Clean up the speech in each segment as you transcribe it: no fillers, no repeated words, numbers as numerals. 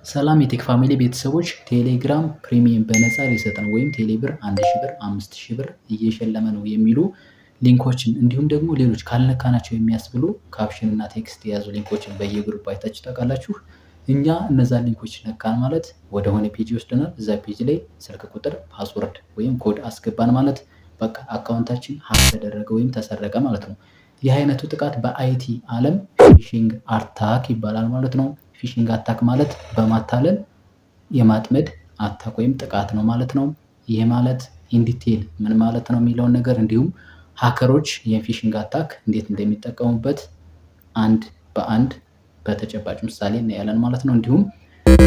ሰላም የ Tech Family ቤተሰቦች፣ ቴሌግራም premium በነፃ ሊሰጥ ነው ወይም ቴሌብር 1000 ብር፣ 5000 ብር እየሸለመ ነው የሚሉ link ኦችን እንዲሁም ደግሞ ሌሎች ካልነካናቸው የሚያስብሉ caption እና text የያዙ link ኦችን በየ group አይታችሁ ታውቃላችሁ። እኛ እነዛን link ኦች ነካን ማለት ወደሆነ page ይወስደናል። እዛ page ላይ ስልክ ቁጥር፣ password ወይም ኮድ አስገባን ማለት በቃ account ኣችን hack ተደረገ ወይም ተሰረቀ ማለት ነው። ይህ አይነቱ ጥቃት በ IT ዓለም phishing attack ይባላል ማለት ነው። Phishing attack ማለት በማታለል የማጥመድ attack ወይም ጥቃት ነው ማለት ነው። ይህ ማለት in detail ምን ማለት ነው የሚለውን ነገር እንዲሁም hacker ኦች የ phishing attack እንዴት እንደሚጠቀሙበት አንድ በአንድ በተጨባጭ ምሳሌ እናያለን ማለት ነው። እንዲሁም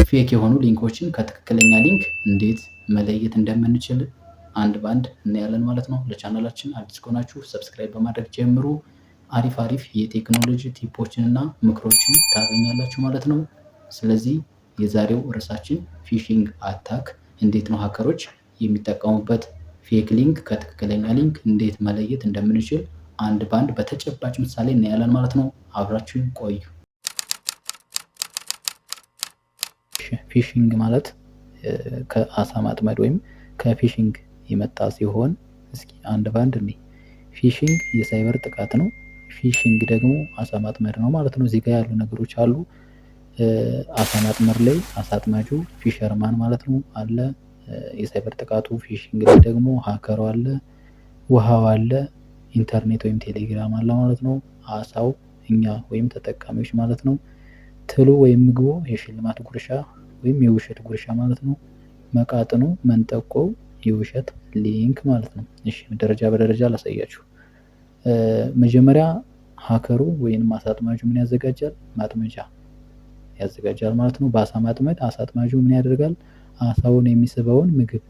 fake የሆኑ link ኦችን ከትክክለኛ link እንዴት መለየት እንደምንችል አንድ በአንድ እናያለን ማለት ነው። ለቻናላችን አዲስ ከሆናችሁ subscribe በማድረግ ጀምሩ። አሪፍ አሪፍ የቴክኖሎጂ tip ኦችን እና ምክሮችን ታገኛላችሁ ማለት ነው። ስለዚህ የዛሬው ርዕሳችን phishing attack እንዴት ነው hacker ኦች የሚጠቀሙበት፣ fake link ከትክክለኛ link እንዴት መለየት እንደምንችል አንድ በአንድ በተጨባጭ ምሳሌ እናያለን ማለት ነው። አብራችሁን ቆዩ። Phishing ማለት ከአሳ ማጥመድ ወይም ከ fishing የመጣ ሲሆን እስኪ አንድ በአንድ እኔ phishing የሳይበር ጥቃት ነው። Fishing ደግሞ አሳ ማጥመድ ነው ማለት ነው። እዚህ ጋር ያሉ ነገሮች አሉ። አሳ ማጥመድ ላይ አሳ አጥማጁ fisherman ማለት ነው አለ። የሳይበር ጥቃቱ phishing ላይ ደግሞ hacker ኡ አለ፣ ውሃው አለ፣ ኢንተርኔት ወይም ቴሌግራም አለ ማለት ነው። አሳው እኛ ወይም ተጠቃሚዎች ማለት ነው። ትሉ ወይም ምግቡ የሽልማት ጉርሻ ወይም የውሸት ጉርሻ ማለት ነው። መቃጥኑ መንጠቆው የውሸት link ማለት ነው። እሺ፣ ደረጃ በደረጃ ላሳያችሁ። መጀመሪያ hacker ኡ ወይም አሳ አጥማጁ ምን ያዘጋጃል? ማጥመጃ ያዘጋጃል ማለት ነው። በአሳ ማጥመድ አሳ አጥማጁ ምን ያደርጋል? አሳውን የሚስበውን ምግብ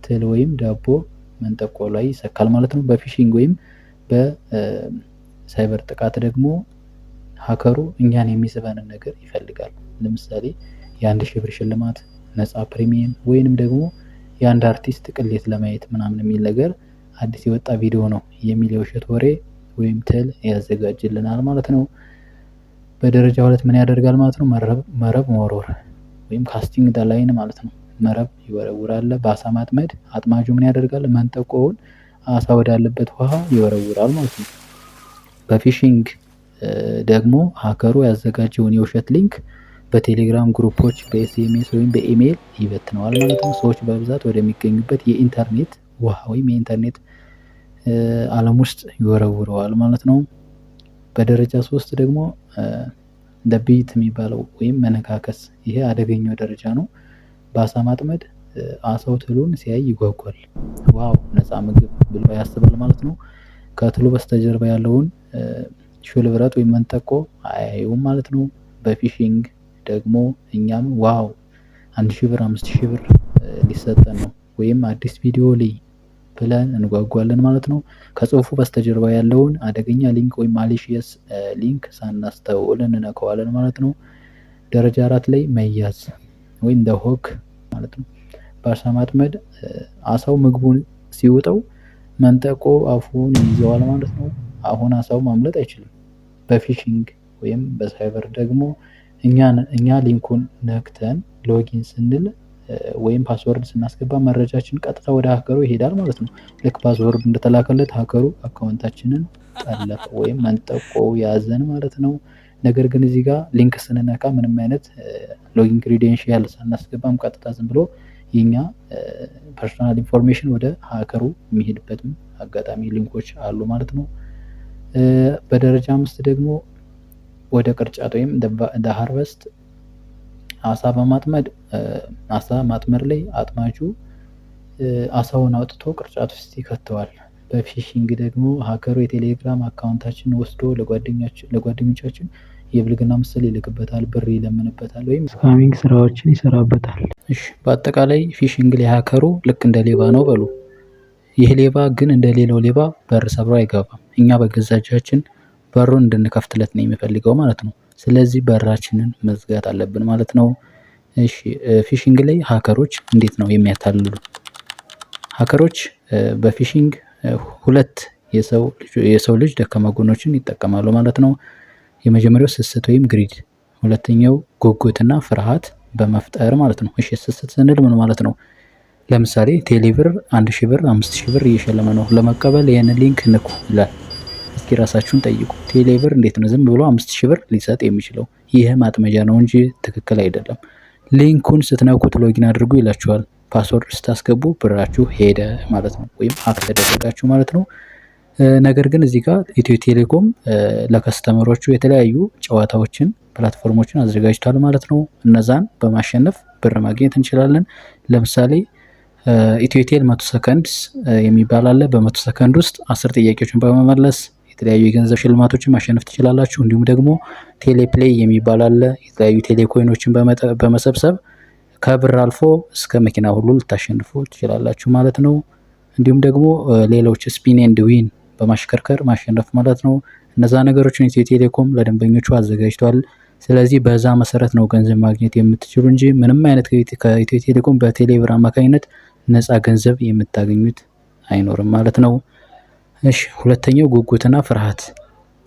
ትል ወይም ዳቦ መንጠቆ ላይ ይሰካል ማለት ነው። በ phishing ወይም በሳይበር ጥቃት ደግሞ hacker ኡ እኛን የሚስበንን ነገር ይፈልጋል። ለምሳሌ የ1000 ብር ሽልማት፣ ነፃ premium ወይንም ደግሞ የአንድ አርቲስት ቅሌት ለማየት ምናምን የሚል ነገር፣ አዲስ የወጣ ቪዲዮ ነው የሚል የውሸት ወሬ ወይም ትል ያዘጋጅልናል ማለት ነው። በደረጃ ሁለት ምን ያደርጋል ማለት ነው? መረብ መወርወር ወይም casting the line ማለት ነው። መረብ ይወረውራል። በአሳ ማጥመድ አጥማጁ ምን ያደርጋል? መንጠቆውን አሳ ወዳለበት ውሃ ይወረውራል ማለት ነው። በ phishing ደግሞ hacker ኡ ያዘጋጀውን የውሸት link በቴሌግራም group ኦች፣ በ SMS ወይም በኢሜይል ይበትነዋል ማለት ነው። ሰዎች በብዛት ወደሚገኙበት የኢንተርኔት ውሃ ወይም የኢንተርኔት ዓለም ውስጥ ይወረውረዋል ማለት ነው። በደረጃ ሶስት ደግሞ the bait የሚባለው ወይም መነካከስ፣ ይሄ አደገኛው ደረጃ ነው። በአሳ ማጥመድ አሳው ትሉን ሲያይ ይጓጓል። Wow፣ ነፃ ምግብ ብሎ ያስባል ማለት ነው። ከትሉ በስተጀርባ ያለውን ሹል ብረት ወይም መንጠቆ አያየውም ማለት ነው። በ phishing ደግሞ እኛም wow፣ 1000 ብር፣ 5000 ብር ሊሰጠን ነው ወይም አዲስ ቪዲዮ ልይ ብለን እንጓጓለን ማለት ነው። ከጽሁፉ በስተጀርባ ያለውን አደገኛ link ወይም malicious link ሳናስተውል እንነካዋለን ማለት ነው። ደረጃ አራት ላይ መያዝ ወይም the hook ማለት ነው። በአሳ ማጥመድ አሳው ምግቡን ሲውጠው መንጠቆ አፉን ይይዘዋል ማለት ነው። አሁን አሳው ማምለጥ አይችልም። በ phishing ወይም በሳይበር ደግሞ እኛ link ኡን ነክተን login ስንል ወይም password ስናስገባ መረጃችን ቀጥታ ወደ hacker ኡ ይሄዳል ማለት ነው። ልክ password እንደተላከለት hacker ኡ account ኣችንን ጠለፈ ወይም መንጠቆ ያዘን ማለት ነው። ነገር ግን እዚህ ጋር link ስንነካ ምንም አይነት login credential ሳናስገባም ቀጥታ ዝም ብሎ የኛ personal information ወደ hacker ኡ የሚሄድበትም አጋጣሚ link ኦች አሉ ማለት ነው። በደረጃ አምስት ደግሞ ወደ ቅርጫት ወይም the harvest፣ አሳ በማጥመድ አሳ ማጥመድ ላይ አጥማጁ አሳውን አውጥቶ ቅርጫት ውስጥ ይከተዋል። በ phishing ደግሞ hacker ኡ የቴሌግራም account ኣችንን ወስዶ ለጓደኞቻችን የብልግና ምስል ይልክበታል፣ ብር ይለምንበታል ወይም scamming ስራዎችን ይሰራበታል። እሺ፣ በአጠቃላይ phishing ላይ hacker ኡ ልክ እንደ ሌባ ነው በሉ። ይህ ሌባ ግን እንደ ሌላው ሌባ በር ሰብሮ አይገባም። እኛ በገዛ እጃችን በሩን እንድንከፍትለት ነው የሚፈልገው ማለት ነው። ስለዚህ በራችንን መዝጋት አለብን ማለት ነው። እሺ፣ phishing ላይ hacker ኦች እንዴት ነው የሚያታልሉ? Hacker ኦች በ phishing ሁለት የሰው ልጅ ደካማ ጎኖችን ይጠቀማሉ ማለት ነው። የመጀመሪያው ስስት ወይም greed፣ ሁለተኛው ጉጉትና ፍርሃት። በመፍጠር ማለት ነው። እሺ ስስት ስንል ምን ማለት ነው? ለምሳሌ ቴሌብር 1000 ብር፣ 5000 ብር እየሸለመ ነው፣ ለመቀበል ይህንን link ንኩ ይላል። እስኪ ራሳችሁን ጠይቁ። ቴሌብር እንዴት ነው ዝም ብሎ 5000 ብር ሊሰጥ የሚችለው? ይህ ማጥመጃ ነው እንጂ ትክክል አይደለም። Link ኡን ስትነኩት login አድርጉ ይላችኋል። Password ስታስገቡ ብራችሁ ሄደ ማለት ነው፣ ወይም hack ተደረጋችሁ ማለት ነው። ነገር ግን እዚህ ጋር ኢትዮ ቴሌኮም ለ customer ኦቹ የተለያዩ ጨዋታዎችን፣ platform ኦችን አዘጋጅቷል ማለት ነው። እነዛን በማሸነፍ ብር ማግኘት እንችላለን። ለምሳሌ ኢትዮቴል 100 ሰከንድ የሚባል አለ። በ100 ሰከንድ ውስጥ 10 ጥያቄዎችን በመመለስ የተለያዩ የገንዘብ ሽልማቶችን ማሸነፍ ትችላላችሁ። እንዲሁም ደግሞ ቴሌፕሌይ የሚባል አለ። የተለያዩ ቴሌ coin ኦችን በመሰብሰብ ከብር አልፎ እስከ መኪና ሁሉ ልታሸንፉ ትችላላችሁ ማለት ነው። እንዲሁም ደግሞ ሌሎች spin and win በማሽከርከር ማሸነፍ ማለት ነው። እነዛ ነገሮችን ኢትዮ ቴሌኮም ለደንበኞቹ አዘጋጅቷል። ስለዚህ በዛ መሰረት ነው ገንዘብ ማግኘት የምትችሉ እንጂ ምንም አይነት ከኢትዮ ቴሌኮም በቴሌብር አማካኝነት ነፃ ገንዘብ የምታገኙት አይኖርም ማለት ነው። እሺ ሁለተኛው ጉጉትና ፍርሃት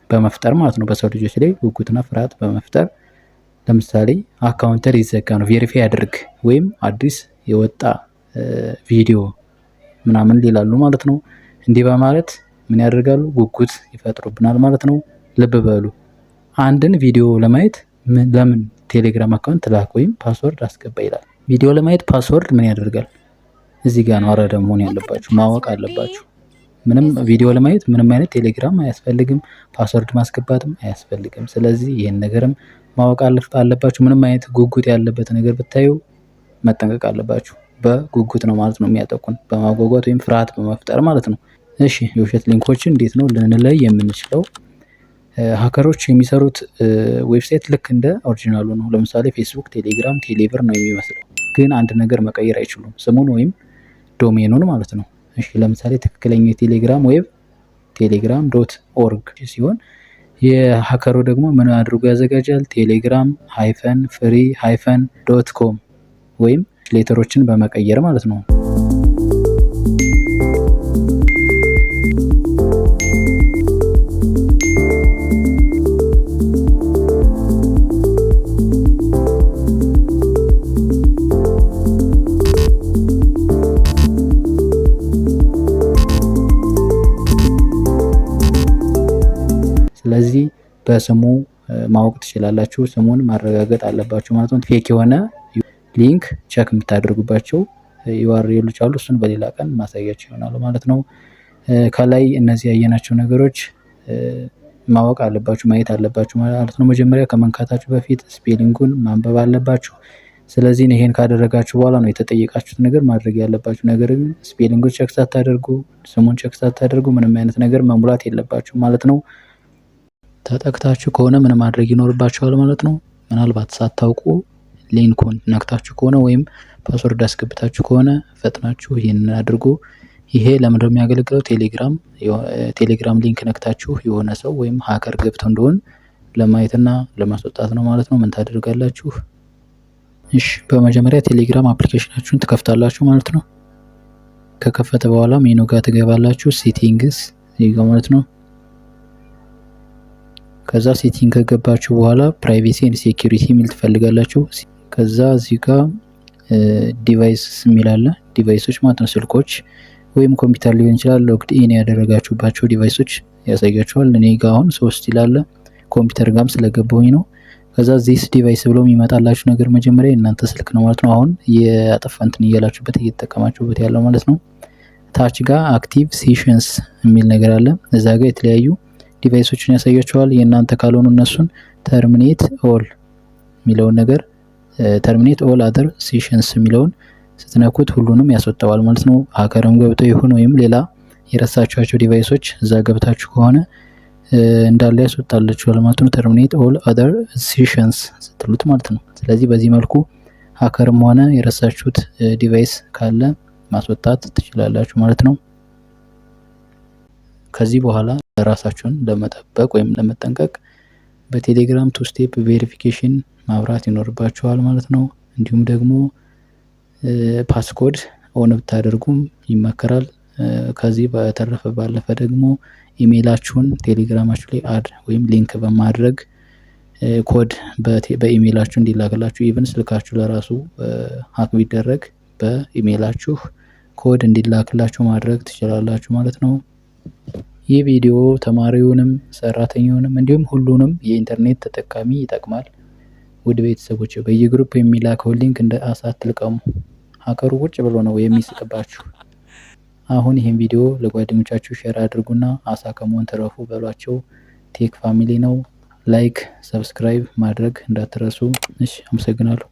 በመፍጠር ማለት ነው። በሰው ልጆች ላይ ጉጉትና ፍርሃት በመፍጠር፣ ለምሳሌ account ሊዘጋ ነው፣ verify አድርግ ወይም አዲስ የወጣ ቪዲዮ ምናምን ይላሉ ማለት ነው። እንዲህ በማለት ምን ያደርጋሉ? ጉጉት ይፈጥሩብናል ማለት ነው። ልብ በሉ፣ አንድን ቪዲዮ ለማየት ለምን ቴሌግራም account ላክ ወይም password አስገባ ይላል? ቪዲዮ ለማየት password ምን ያደርጋል? እዚህ ጋር ነው አራዳ መሆን ያለባችሁ፣ ማወቅ አለባችሁ። ምንም ቪዲዮ ለማየት ምንም አይነት ቴሌግራም አያስፈልግም፣ password ማስገባትም አያስፈልግም። ስለዚህ ይህን ነገርም ማወቅ አለባችሁ። ምንም አይነት ጉጉት ያለበት ነገር ብታዩ መጠንቀቅ አለባችሁ። በጉጉት ነው ማለት ነው የሚያጠቁን፣ በማጓጓት ወይም ፍርሃት በመፍጠር ማለት ነው። እሺ የውሸት link ኦችን እንዴት ነው ልንለይ የምንችለው? Hacker ኦች የሚሰሩት website ልክ እንደ original ኡ ነው። ለምሳሌ ፌስቡክ፣ ቴሌግራም፣ ቴሌብር ነው የሚመስለው፣ ግን አንድ ነገር መቀየር አይችሉም፣ ስሙን ወይም domain ኡን ማለት ነው። እሺ ለምሳሌ ትክክለኛው የቴሌግራም web telegram.org ሲሆን የ hacker ኡ ደግሞ ምን አድርጎ ያዘጋጃል? telegram-free-.com ወይም letter ኦችን በመቀየር ማለት ነው። ስለዚህ በስሙ ማወቅ ትችላላችሁ። ስሙን ማረጋገጥ አለባችሁ ማለት ነው። Fake የሆነ link check የምታደርጉባቸው URL ኦች አሉ። እሱን በሌላ ቀን ማሳያችሁ ይሆናል ማለት ነው። ከላይ እነዚህ ያየናቸው ነገሮች ማወቅ አለባችሁ፣ ማየት አለባችሁ ማለት ነው። መጀመሪያ ከመንካታችሁ በፊት spelling ኡን ማንበብ አለባችሁ። ስለዚህ ይሄን ካደረጋችሁ በኋላ ነው የተጠየቃችሁት ነገር ማድረግ ያለባችሁ። ነገር ግን spelling ኡን check ሳታደርጉ፣ ስሙን check ሳታደርጉ ምንም አይነት ነገር መሙላት የለባችሁ ማለት ነው። ተጠቅታችሁ ከሆነ ምን ማድረግ ይኖርባችኋል ማለት ነው? ምናልባት ሳታውቁ link ኡን ነክታችሁ ከሆነ ወይም password አስገብታችሁ ከሆነ ፈጥናችሁ ይህንን አድርጉ። ይሄ ለምንድነው የሚያገለግለው? ቴሌግራም link ነክታችሁ የሆነ ሰው ወይም hacker ገብቶ እንደሆን ለማየትና ለማስወጣት ነው ማለት ነው። ምን ታደርጋላችሁ? እሺ በመጀመሪያ ቴሌግራም application ኣችሁን ትከፍታላችሁ ማለት ነው። ከከፈተ በኋላ ሜኑ ጋር ትገባላችሁ። Settings ጋር ማለት ነው። ከዛ setting ከገባችሁ በኋላ privacy and security የሚል ትፈልጋላችሁ። ከዛ እዚህ ጋር device የሚል አለ። Device ኦች ማለት ነው፣ ስልኮች ወይም ኮምፒውተር ሊሆን ይችላል። Logged in ያደረጋችሁባቸው device ኦች ያሳያችኋል። እኔ ጋ አሁን ሶስት ይላል፣ ኮምፒውተር ጋም ስለገባሁኝ ነው። ከዛ this device ብሎ የሚመጣላችሁ ነገር መጀመሪያ የእናንተ ስልክ ነው ማለት ነው። አሁን የአጠፋ እንትን እያላችሁበት እየተጠቀማችሁበት ያለው ማለት ነው። ታች ጋር active sessions የሚል ነገር አለ። እዛ ጋር የተለያዩ device ኦችን ያሳያችኋል። የእናንተ ካልሆኑ እነሱን terminate all የሚለውን ነገር፣ terminate all other sessions የሚለውን ስትነኩት ሁሉንም ያስወጣዋል ማለት ነው። Hacker ም ገብቶ ይሁን ወይም ሌላ የረሳችኋቸው device ኦች እዛ ገብታችሁ ከሆነ እንዳለ ያስወጣላችኋል ማለት ነው። Terminate all other sessions ስትሉት ማለት ነው። ስለዚህ በዚህ መልኩ hacker ም ሆነ የረሳችሁት device ካለ ማስወጣት ትችላላችሁ ማለት ነው። ከዚህ በኋላ ራሳችሁን ለመጠበቅ ወይም ለመጠንቀቅ በቴሌግራም two step verification ማብራት ይኖርባችኋል ማለት ነው። እንዲሁም ደግሞ passcode on ብታደርጉም ይመከራል። ከዚህ በተረፈ ባለፈ ደግሞ ኢሜይላችሁን ቴሌግራማችሁ ላይ add ወይም link በማድረግ ኮድ በኢሜይላችሁ እንዲላክላችሁ፣ even ስልካችሁ ለራሱ hack ቢደረግ በኢሜይላችሁ ኮድ እንዲላክላችሁ ማድረግ ትችላላችሁ ማለት ነው። ይህ ቪዲዮ ተማሪውንም ሰራተኛውንም እንዲሁም ሁሉንም የኢንተርኔት ተጠቃሚ ይጠቅማል። ውድ ቤተሰቦች፣ በየ group የሚላከው link እንደ አሳ አትልቀሙ። Hacker ኡ ቁጭ ብሎ ነው የሚስቅባችሁ። አሁን ይህን ቪዲዮ ለጓደኞቻችሁ share አድርጉና አሳ ከመሆን ትረፉ በሏቸው። Tech Family ነው። Like፣ subscribe ማድረግ እንዳትረሱ። እሺ፣ አመሰግናለሁ።